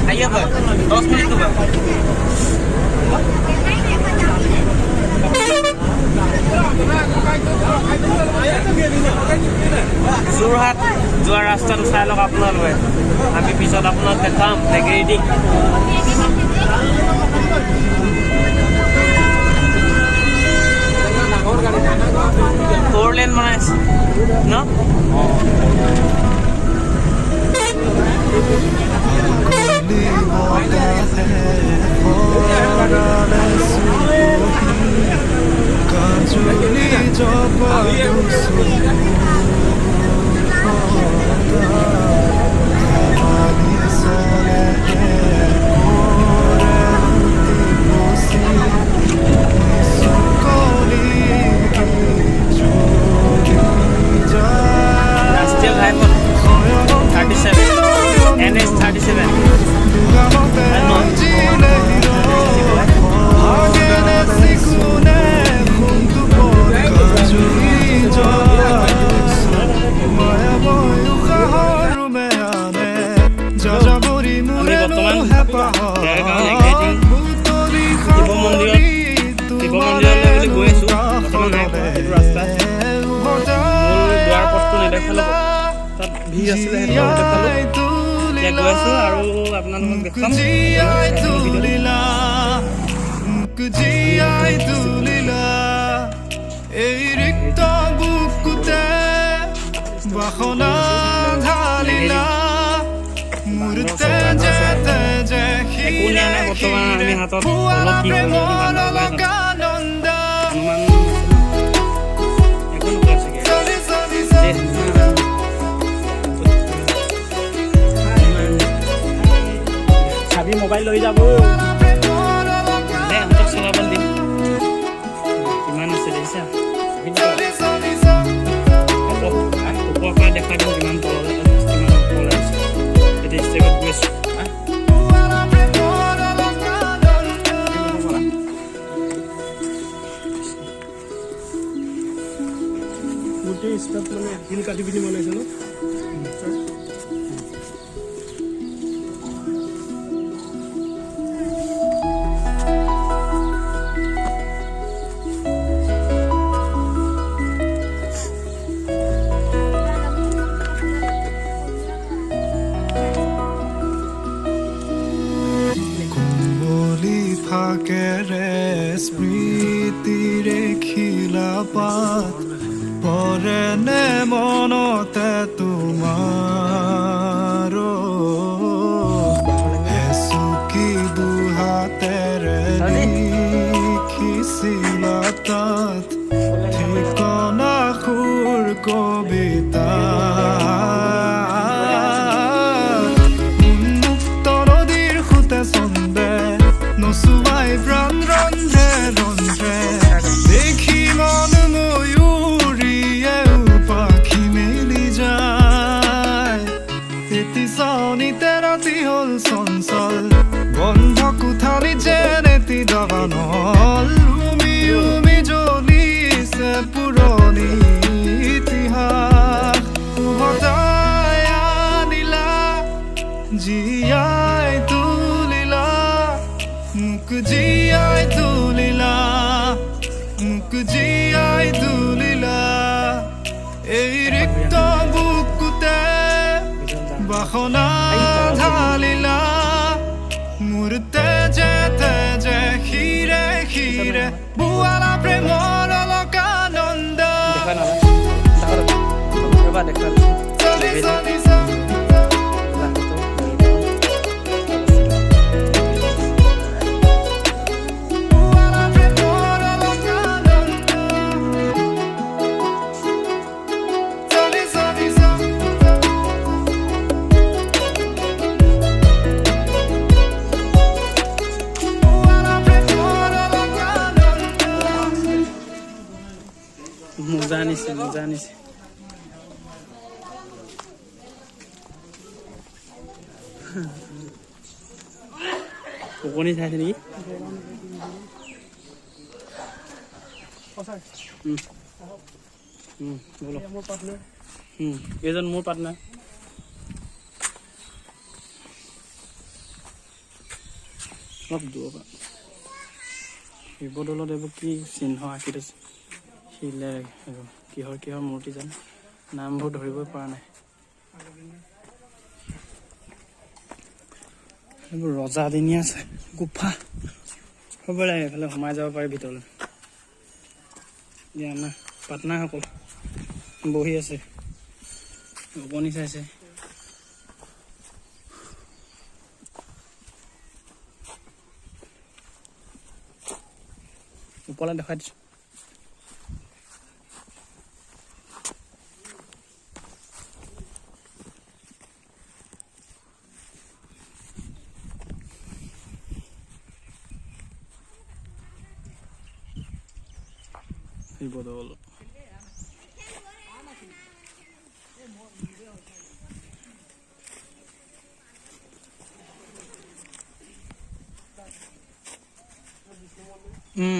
आइए 10 मिनट होगा। যোৰহাট যোৱাৰ ৰাস্তাটো চাই লওক আপোনালোকে, আমি পিছত আপোনাক দেখাম নেগেৰিটিক। ফ'ৰ লেন বনাইছে ন? ৰাষ্ট্ৰীয় ঘাইপথ 37, NH 37। আমি বৰ্তমান দেৰগাঁও নেঘেৰিটিং শিৱ মন্দিৰলৈ বুলি গৈ আছোঁ। বৰ্তমান নাই পোৱা সেইটো ৰাস্তা, মূল দুৱাৰ পথটো নেদেখালোঁ, তাত ভিৰ আছিলে সেইটো নেদেখালোঁ। এতিয়া গৈ আছোঁ আৰু আপোনালোকক দেখাম। বাসনা ঢালিলা মোৰ তেজে তেজে। একো নিয়া নাই বৰ্তমান আমি হাতত, অলপ কি প্ৰেমৰ অলকানন্দ। হনুমান একো নকৰে চাগে। চলি চলি। চাবি মোবাইল লৈ যাব দে, ইহঁতক চলাবলৈ দিম। কিমান আছে দেখিছা? ওপৰৰ পৰা দেখাই দিম কিমান তললৈ, কিমান ওপৰলৈ আছে। এতিয়া ষ্টেপত গৈ আছোঁ। গোটেই ষ্টেপ মানে শিল কাটি পিনি বনাইছে ন? কুমলি ফাকেৰে স্মৃতিৰে খিলা পাত পৰে নে মনতে তোমাৰ? হেঁচুকি দুহাতেৰে লিখিছিলা তাত ঠিকনা সুৰ কবিতা। উন্মুক্ত নদীৰ সোঁতে ছন্দে নচুৱাই প্ৰাণ ৰন্ধ্ৰে ৰন্ধ্ৰে, দেখি মন ময়ূৰীয়ে পাখি মেলি যায়। এটি চাউনিতে ৰাতি হ'ল চঞ্চল, বন্ধ কোঠালি যেন এটি দাবানল। উমি উমি জ্বলিছে পুৰণি ইতিহাস, উভতাই আনিলা, জীয়াই তুলিলা মোক, জীয়াই তুলিলা মোক, জীয়াই তুলিলা। এই ৰিক্ত বুকুতে বাসনা ঢালিলা, মোৰ তেজে তেজে শিৰে শিৰে বোৱালা প্ৰেমৰ অলকানন্দ। দেখা নালাগে, ৰ'বা, দেখা। চলি চলি। বোৱালা প্ৰেমৰ অলকানন্দ। চলি চলি। বোৱালা প্ৰেমৰ অলকানন্দ। মোজা আনিছে, মোজা আনিছে। ওকণি চাইছে নেকি? ব'লক। মোৰ পাৰ্টনাৰ। এইজন মোৰ পাৰ্টনাৰ। অলপ দূৰৰ পৰা শিৱদৌলত এইবোৰ কি চিহ্ন আঁকি থৈছে, শিলেৰে এইবোৰ কিহৰ কিহৰ মূৰ্তি জানো, নামবোৰ ধৰিবই পৰা নাই। এইবোৰ ৰজাদিনীয়া আছে গুফা হ'ব লাগে, এইফালে সোমাই যাব পাৰি ভিতৰলৈ। এতিয়া আমাৰ পাটনাৰসকল বহি আছে, ওপনি চাইছে। ওপৰলৈ দেখুৱাই দিছোঁ। শিৱদৌল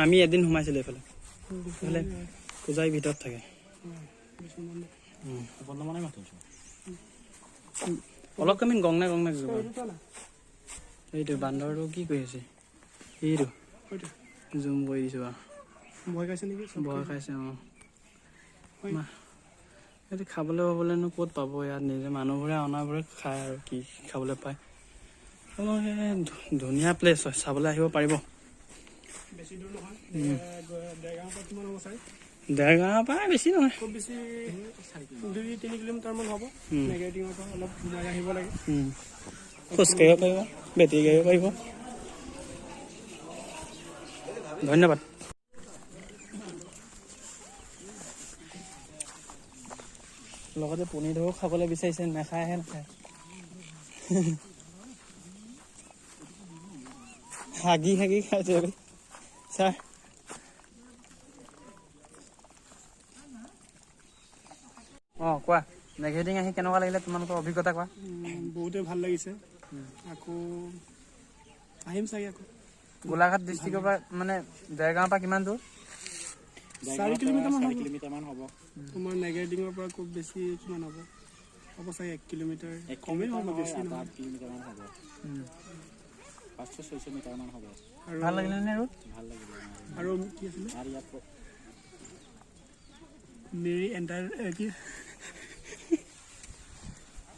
আমি এদিন সোমাইছিলো এইফালে, এইফালে পূজাৰী ভিতৰত থাকে। অলপ কমিন গংনা গংনা এইটো বান্দৰটো কি কৰি আছে, এইটো জুম কৰি দিছো আৰু। ভয় খাইছে নেকি? ভয় খাইছে অ। এইটো খাবলৈ পাবলৈনো ক'ত পাব, ইয়াত নিজে মানুহবোৰে অনাবোৰে খায় আৰু কি খাবলৈ পায়। ধুনীয়া প্লেচ হয়, চাবলৈ আহিব পাৰিব। বেছি দূৰ নহয়, দেৰগাঁৱৰ পৰা কিমান হ'ব চাগে? দেৰগাঁৱৰ পৰা বেছি নহয়, খুব বেছি 2-3 কিলোমিটাৰ মান হ'ব। নেগেটিঙৰ পৰা অলপ সোমাই আহিব লাগে। খোজকাঢ়িব পাৰিব, বেটেৰী গাড়ীও পাৰিব। ধন্যবাদ। লগতে পনীৰটোও খাবলৈ বিচাৰিছে, নাখায়হে নাখায়, হাগি হাগি খাইছে ছাৰ। অঁ কোৱা, নেঘেৰিটিং আহি কেনেকুৱা লাগিলে তোমালোকৰ অভিজ্ঞতা কোৱা? বহুতেই ভাল লাগিছে, আকৌ আহিম চাগে। আকৌ গোলাঘাট ডিষ্ট্ৰিক্টৰ পৰা মানে দেৰগাঁৱৰ পৰা কিমান দূৰ? 4 কিলোমিটাৰ মান হ'ব। তোমাৰ নেগেটিঙৰ পৰা খুব বেছি কিমান হ'ব? হ'ব চাগে 1 কিলোমিটাৰ কমেই হ'ব, বেছি নহয়। কিলোমিটাৰমান হ'ব, 500-600 মিটাৰমান হ'ব। ভাল লাগিলে নে? আৰু ভাল লাগিলে। আৰু কি আছিলে আৰু ইয়াত মিৰি এণ্টাৰ কি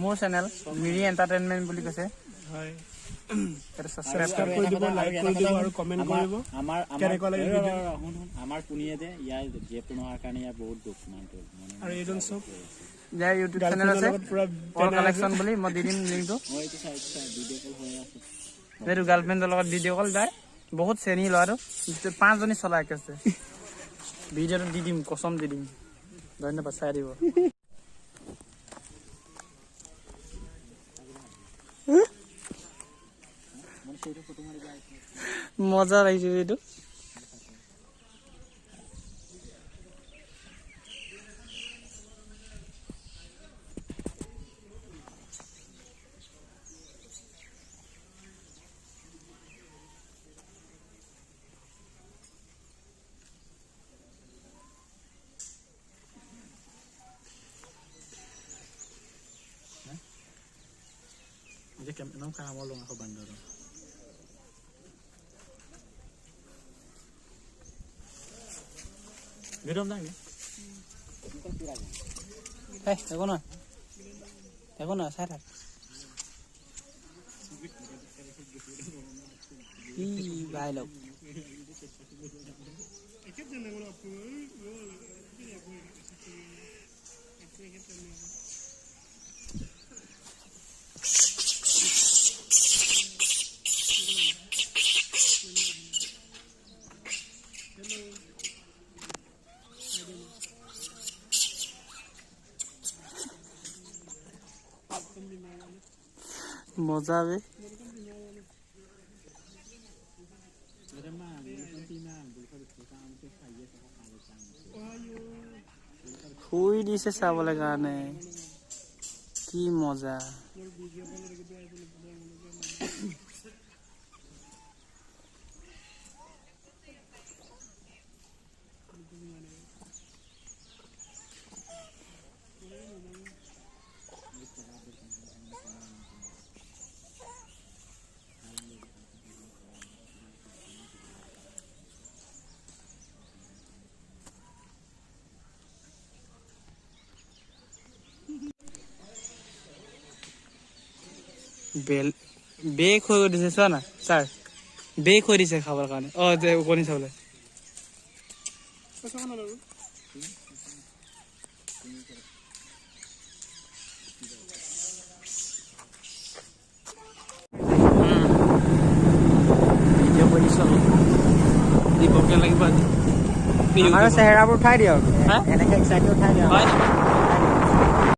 মোৰ চেনেল মিৰি এণ্টাৰটেইনমেণ্ট বুলি কৈছে। হয়, এইটো ছাবস্ক্ৰাইব কৰি দিব, লাইক কৰি দিব আৰু কমেণ্ট কৰিব। আমাৰ কেনেকুৱা লাগিল ভিডিঅ'? শুন শুন, আমাৰ পুনিয়ে যে ইয়াৰ জীয়েকটো নোহোৱাৰ কাৰণে ইয়াৰ বহুত দুখ মানুহটো আৰু এইজন চব ইয়াৰ ইউটিউব চেনেল আছে পুৰা অল কালেকশ্যন বুলি, মই দি দিম লিংকটো। মই এইটো চাই এইটো চাই ভিডিঅ' কল হৈ আছে। এইটো গাৰ্লফ্ৰেণ্ডৰ লগত ভিডিঅ' কল যায়, বহুত চেনী ল'ৰাটো, 5জনী চলাই আছে। ভিডিঅ'টো দি দিম, কচম দি দিম। ধন্যবাদ, চাই দিব। মজা লাগিছে এইটো। একদম কামৰ লং আকৌ বান্দৰ। একো নহয়, একো নহয়, চাই থাক। ই ভাই লগ মজা বে। শুই দিছে চাবলৈ কাৰণে, কি মজা। বেল বেগ হৈ দিছে, চোৱা না ছাৰ, বেগ হৈ দিছে খাবৰ কাৰণে। অ যে কণী চাবলৈ। পইচা কিমান আৰু? ভিডিঅ' কৰি দিছোঁ অলপ, দিবকে লাগিব আজি। আমাৰো চেহেৰাবোৰ উঠাই দিয়ক। হা? এনেকে এক্সাইট উঠাই দিয়ক। হয়।